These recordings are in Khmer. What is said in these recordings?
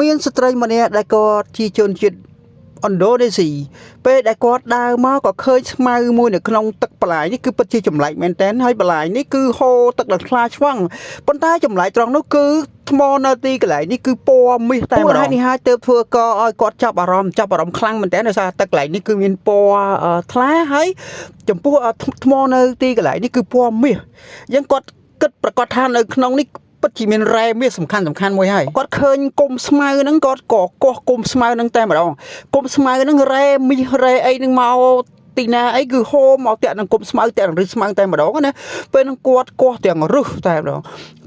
មានស្ត្រីម្នាក់ដែលគាត់ជាជនជាតិឥណ្ឌូនេស៊ីពេលដែលគាត់ដើរមកក៏ឃើញស្មៅមួយនៅក្នុងទឹកបន្លាយនេះគឺពិតជាចម្លែកមែនទែនហើយបន្លាយនេះគឺហូរទឹកដល់ថ្លាឆ្វង់ប៉ុន្តែចម្លែកត្រង់នោះគឺថ្មនៅទីកន្លែងនេះគឺពណ៌មាសតែម្ដងនេះហើយទើបធ្វើកឲ្យគាត់ចាប់អារម្មណ៍ចាប់អារម្មណ៍ខ្លាំងមែនទែនដោយសារទឹកកន្លែងនេះគឺមានពណ៌ថ្លាហើយចំពោះថ្មនៅទីកន្លែងនេះគឺពណ៌មាសអញ្ចឹងគាត់គិតប្រកាសថានៅក្នុងនេះ ពិតជាមានរ៉ែមាសសំខាន់សំខាន់មួយហើយគាត់ឃើញគុំស្មៅហ្នឹងគាត់ក៏កោះគុំស្មៅហ្នឹងតែម្ដងគុំស្មៅហ្នឹងរ៉ែមាសរ៉ែអីហ្នឹងមកទីណាអីគឺហូរមកតាក់នឹងគុំស្មៅតាក់នឹងរឹសស្មៅតែម្ដងណាពេលហ្នឹងគាត់កោះទាំងរឹសតែម្ដង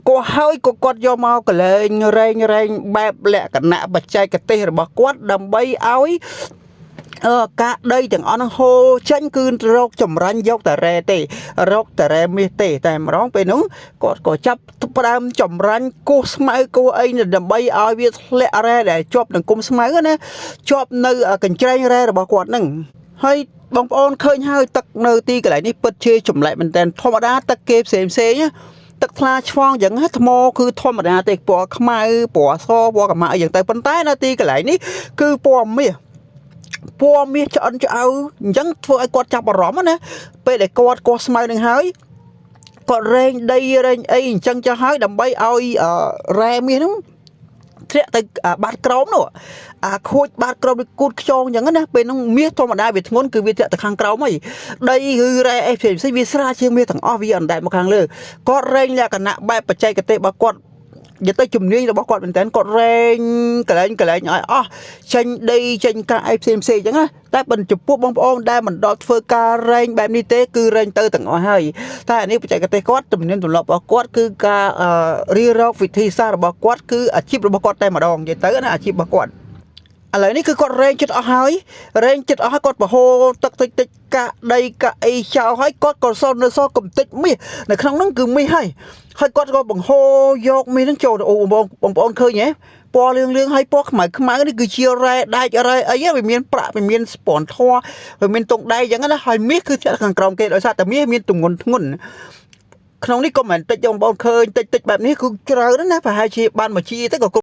កោះហើយក៏គាត់យកមកកលែងរែងរែងបែបលក្ខណៈបច្ចេកទេសរបស់គាត់ដើម្បីឲ្យ អឺកាកដីទាំងអស់ហ្នឹងហូរចេញគឺរកចម្រាញ់យកតែរ៉ែទេរកតែរ៉ែមាសទេតែម្ដងពេលហ្នឹងគាត់ក៏ចាប់ផ្ដើមចម្រាញ់គោះស្មៅគោះអីដើម្បីឲ្យវាធ្លាក់រ៉ែដែលជាប់នឹងគុំស្មៅណាជាប់នៅកញ្ច្រែងរ៉ែរបស់គាត់ហ្នឹងហើយបងប្អូនឃើញហើយទឹកនៅទីកន្លែងនេះពិតជាចម្លែកមែនទែនធម្មតាទឹកគេផ្សេងផ្សេងណាទឹកថ្លាឆ្វង់អញ្ចឹងណាថ្មគឺធម្មតាទេពណ៌ខ្មៅពណ៌សពណ៌កម្ៅអីចឹងទៅប៉ុន្តែនៅទីកន្លែងនេះគឺពណ៌មាស ពណ៌មាសឆ្អិនឆ្អៅអញ្ចឹងធ្វើឲ្យគាត់ចាប់អារម្មណ៍ណាពេលដែលគាត់កោះស្មៅនឹងហើយគាត់រែងដីរែងអីអញ្ចឹងចាស់ហើយដើម្បីឲ្យរ៉ែមាសហ្នឹងធ្លាក់ទៅបាតក្រោមនោះអាខូចបាតក្រោមដូចគូតខ្យងអញ្ចឹងណាពេលហ្នឹងមាសធម្មតាវាធ្ងន់គឺវាធ្លាក់ទៅខាងក្រោមហើយដីឬរ៉ែអីផ្សេងផ្សេងវាស្រាលជាងមាសទាំងអស់វាអណ្ដែតមកខាងលើគាត់រែងលក្ខណៈបែបបច្ចេកទេសរបស់គាត់និយាយទៅជំនាញរបស់គាត់មែនតើគាត់រែងកលែងកលែងឲ្យអស់ចេញដីចេញកាក់អីផ្សេងផ្សេងអញ្ចឹងណាតែបើចំពោះបងប្អូនដែលមិនដល់ធ្វើការរែងបែបនេះទេគឺរែងទៅទាំងអស់ហើយតែអានេះបច្ចេកទេសគាត់ទំនៀមទម្លាប់របស់គាត់គឺការរៀបរកវិធីសាស្ត្ររបស់គាត់គឺអាជីពរបស់គាត់តែម្ដងនិយាយទៅណាអាជីពរបស់គាត់ឥឡូវនេះគឺគាត់រែងចិត្តអស់ហើយរែងចិត្តអស់ហើយគាត់ប្រហូរទឹកតិចតិចកាក់ដីកាក់អីចោលហើយគាត់ក៏សល់នៅសល់កំតិចមាសនៅក្នុងហ្នឹងគឺមាសហើយហើយគាត់ក៏បង្ហូរយកមាសហ្នឹងចូលទៅអូបងបងប្អូនឃើញទេពណ៌លឿងលឿងហើយពណ៌ខ្មៅខ្មៅនេះគឺជារ៉ែដែករ៉ែអីវាមានប្រាក់វាមានស្ពាន់ធរវាមានតុងដែកអញ្ចឹងណាហើយមាសគឺធ្លាក់ខាងក្រោមគេដោយសារតែមាសមានទម្ងន់ធ្ងន់ក្នុងនេះក៏មិនតិចបងប្អូនឃើញតិចតិចបែបនេះគឺច្រើនណាស់ប្រហែលជាបានមួយជាទៅក៏